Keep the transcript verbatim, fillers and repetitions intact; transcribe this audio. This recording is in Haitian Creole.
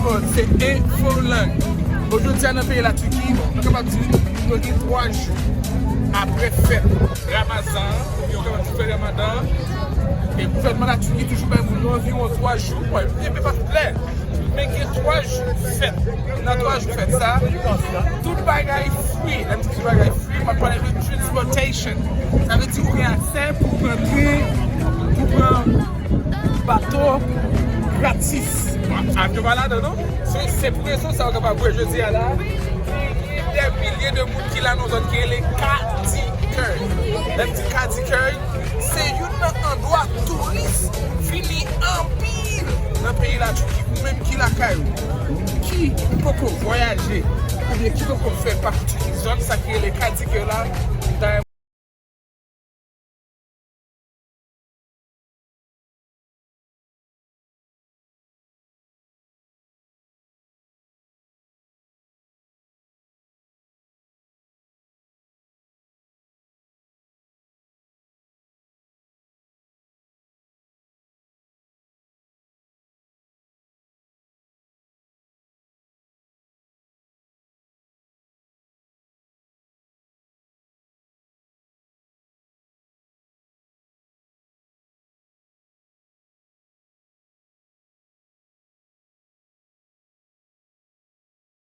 Se enfo lang. Bon, jodi a nan peyi Latiki, nou kapab di nou gen twa jou apre fèt Ramazan an, oubyen nou kapab di fèt Ramadan an. E gouvènman Latiki toujou bay moun yo anviwon twa jou, bon, e pa tout lè, men gen twa jou fèt. Nan twa jou fèt sa, tout bagay fri. Lè m di tout bagay fri, m ap pale de transportation. Sa vle di ou gen aksè pou pran tren, pou pran bato gratis. Avyon pa ladan non. Se, se pou rezon sa ou kapab wè jodi a la, gen dè milye de moun ki la nan zòn ki rele Kadıköy. Lè m di Kadıköy, se youn nan andwa touris vini anpil nan peyi Latiki. Ou menm ki lakay ou, ki poko vwayaje, oubyen ki poko fè pati zòn sa ki rele Kadıköy la,